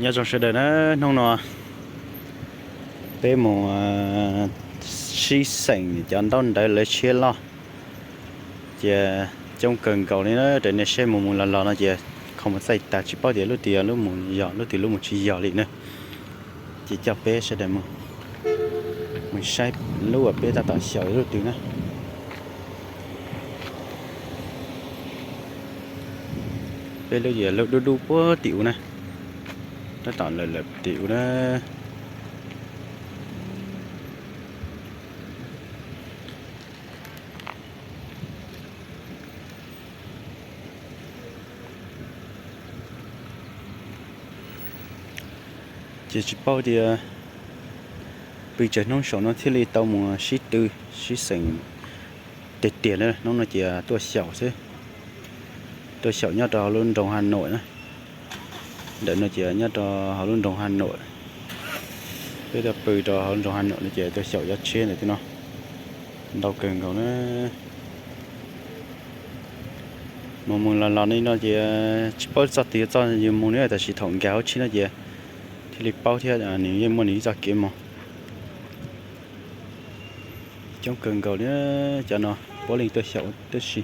Nyob zoo sawv daws na, hnub no peb mus sib xeem cov ntaub ntawv lawv tshiab loj, ces coob kawg nkaus li na. Raws nej saib mus mus los los no ces kho mus txaij tas tsis paub tias lub twg yog lub mus yog, lub twg lub mus tsis yog li na. Ces coj peb sawv daws mus, mus saib lub uas peb tab tom xyaum lub twg na. Peb lub yog lub dub dub puag tim ub na, tab tom lawm lawm tim ub na. Ces tsis paub tias pw tsawg hnub saum no thiaj li tau mus sib tw, sib xeem tiag tiag na. Hnub no ces tuaj xyaum xwb, tuaj xyaum nyob rau hauv lub nroog Hav Nuam na. Ntawm no ces nyob rau hauv lub nroog Hav Nuam, peb tuaj pw rau hauv nroog Hav Nuam no ces tuaj xyaum cov tshiab ntawm tej no ntau kawg nkaus na. Mus mus los los li no ces tsis paub txoj twg txoj yus mus na, tab sis thaum nkag hauv tsheb no ces thiaj li paub thiab, nws yeej muaj nws ib txoj kev mus. Coob kawg nkaus li cov no, puav leej tuaj xyaum tib si.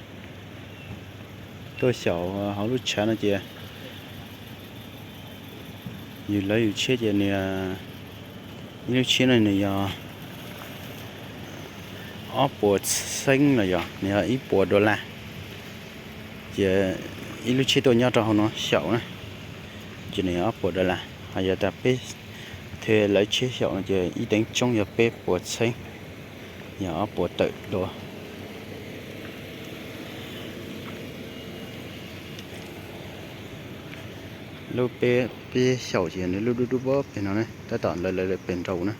Tuaj xyaum hauv lub tshav no ces yus lawv yus tshiab ces nws, ib lub tshiab no nws yog ob puas txheeb los yog nws yog ib puas dollar. Ces ib lub tshiab tuaj nyob rau hauv no xyaum na, ces nws yog ob puas dollar. Ho yog tas peb thiaj lawv tshiab xyaum no ces ib teev tsoob yog peb puas txheeb, yog ob puas tawm dua. Lub peb, peb xyaum ces nws lub dub dub pem no ne, tab tom lawv lawv pem nraud na.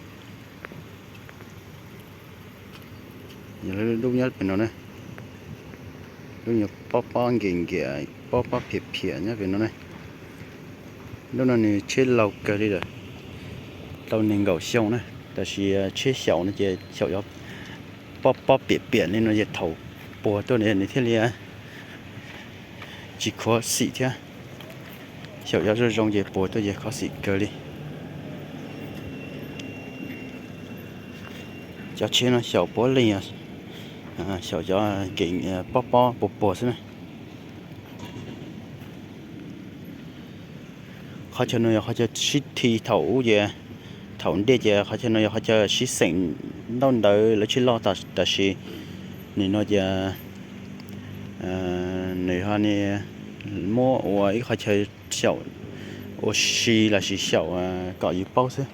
Yog lub dub nyob pem no ne, lub nyuag pob pob nkim nkim, pob pob phiam phiam nyob pem no ne. Lub no nws tsheb laus kawg li lawm, tau nees nkaum xyoo na, tab sis tsheb xyaum no ces xyaum pob pob piam piam li no ces thaum puag tuaj nws thiaj li tsis khuv xim thiab. Xyaum yog zoo zoo ces puag tuaj ces khuv xim kawg li. Cov tsheb no xyaum puav leej xyaum cov pob pob puag puag xwb na. Qhov chaw no yog qhov chaw sib thi thaum ub ces, thaum ntej ces qhov chaw no yog qhov chaw sib xeem ntaub ntawv lawv tsheb loj, tab sis nim no ces nws ho muab ua ib qhov chaw xyaum ua si los sis xyaum kom yus paub xwb.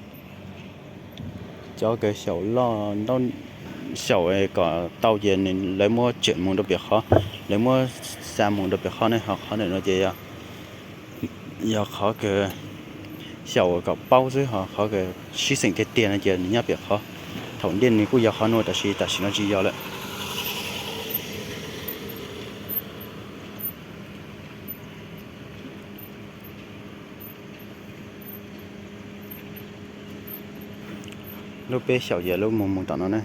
Cov kws xyaum loj, xyaum kom tau ces lawv muab tseem mus rau pem qhov, lawv muab xa mus rau pem qhov ne, ho qhov ntawm no ces yog qhov kws xyaum kom paub xwb, ho qhov kws sib xeem tiag tiag no ces nws nyob pem qhov. Thaum ntej nws kuj yog qhov no tab sis tam sim no tsis yog lawm. Lub peb xyaum ces lub mus mus tom no ne.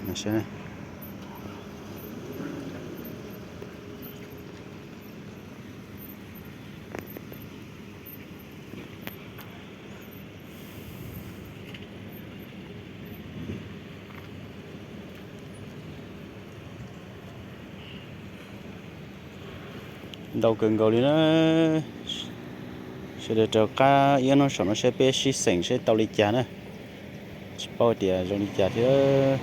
Ntau kawg nkaus li na. Sawv daws rov qab ib hnub saum no saib peb sib xeem saib tau li cas na. Tsis paub tias zoo li cas thiab.